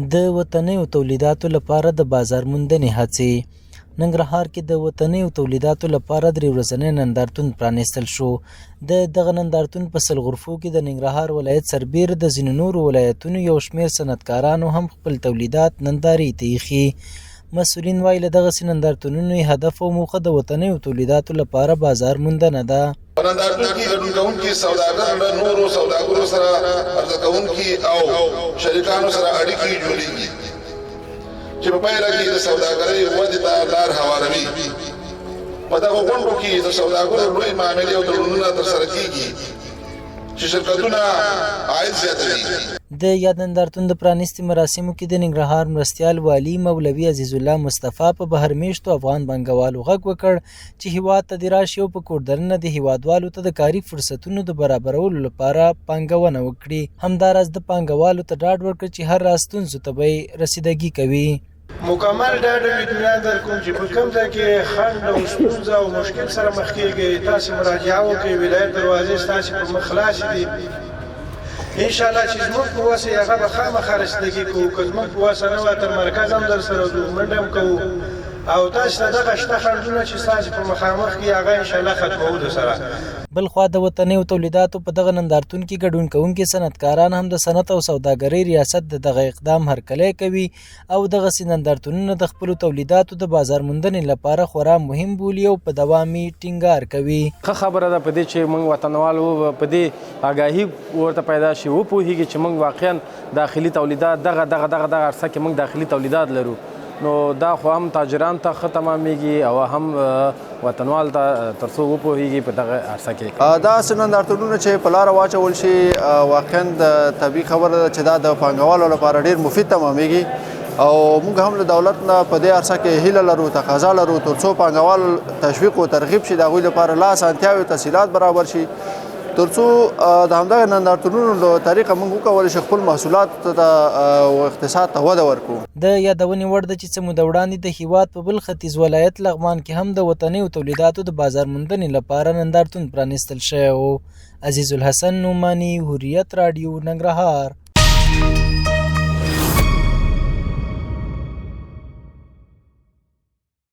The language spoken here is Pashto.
د وطنیو تولیداتو لپاره د بازار موندنې هڅې. ننګرهار کې د وطنیو تولیداتو لپاره درې ورځنی نندارتون پرانیستل شو. د دغه نندارتون په 100 غرفو کې د ننګرهار ولایت سربېره د ځینو نورو ولایتونو یو شمېر صنعتکارانو هم خپل تولیدات نندارې ته ایښي. مسؤلین وايي، له دغسې نندارتونونو یې هدف او موخه د وطنیو تولیداتو لپاره بازار موندنه ده. په نندارتون کې ګډون کوونکي سوداګر له نورو سوداګرو سره، عرضه کوونکي او شریکانو سره اړیکې جوړېږي چې په پایله کې د سوداګرۍ ودې ته لار هواروي. په دغو غونډو کې د سوداګرو لوی معاملې او تړونونه ترسره کېږي چې شرکتونه عاید زیاتوي. د یاد نندارتون د پرانیستې مراسمو کې د ننګرهار مرستیال والي مولوي عزیزالله مصطفی په بهر میشتو افغان بانګوالو غږ وکړ چې هیواد ته دې راشي او په کور دننه دې هیوادوالو ته د کاري فرصتونو د برابرولو لپاره پانګونه وکړي. همداراز ده پانګوالو ته ډاډ ورکړ چې هر راز ستونزو ته به یې رسیدګي کوي. مکمل ډاډ او اطمینان درکوم چې په کوم ځای کې خنډ او ستونزه او مشکل سره مخ کیږئ تاسې مراجعه وکړئ، ولایت دروازې ستاسې په مخ خلاصې دي، ان شاءالله چې زموږ په وسه یې هغه به خامخا رسیدګي کوو، که زموږ په وسه نه وه تر مرکز هم درسره ځو، منډه هم کوو او تاسې ته دغه شته خنډونه چې ستاسې په مخامخ دي هغه ان شاءالله ختموو درسره. بلخوا د وطنیو تولیداتو په دغه نندارتون کې ګډون کوونکي صنعتکاران هم د صنعت او سوداګرۍ ریاست د دغه اقدام هرکلی کوي او دغسې نندارتونونه د خپلو تولیداتو د بازار موندنې لپاره خورا مهم بولي او په دوام یې ټینګار کوي. ښه خبره ده په دې چې موږ وطنوال و په دې آګاهي ورته پیدا شي، وپوهیږي چې موږ واقعا داخلي تولیدات دغه دغه دغه دغه عرصه کې موږ داخلي تولیدات لرو، نو دا خو هم تاجران ته ښه تمامېږي او هم وطنوال ته تر څو وپوهیږي په دغه عرصه کې. داسې نندارتونونه چې په لاره واچول شي واقعا د طبیعي خبره ده چې دا د پانګوالو لپاره ډیر مفید تمامېږي او موږ هم له دولت نه په دې عرصه کې هیله لرو، تقاضا لرو تر څو پانګوال تشویق او ترغیب شي، د هغوی لپاره لا اسانتیاوې او تسهیلات برابر شي تر څو د همدغه نندارتونونو له طریقه موږ وکولی شو خپل محصولات ته او اقتصاد ته وده ورکړو. د یادونې وړ ده چې څه موده وړاندې د هیواد په بل ختیځ ولایت لغمان کې هم د وطنیو تولیداتو د بازار موندنې لپاره نندارتون پرانیستل شوی و. عزیزالحسن نعماني، حریت راډیو، ننګرهار.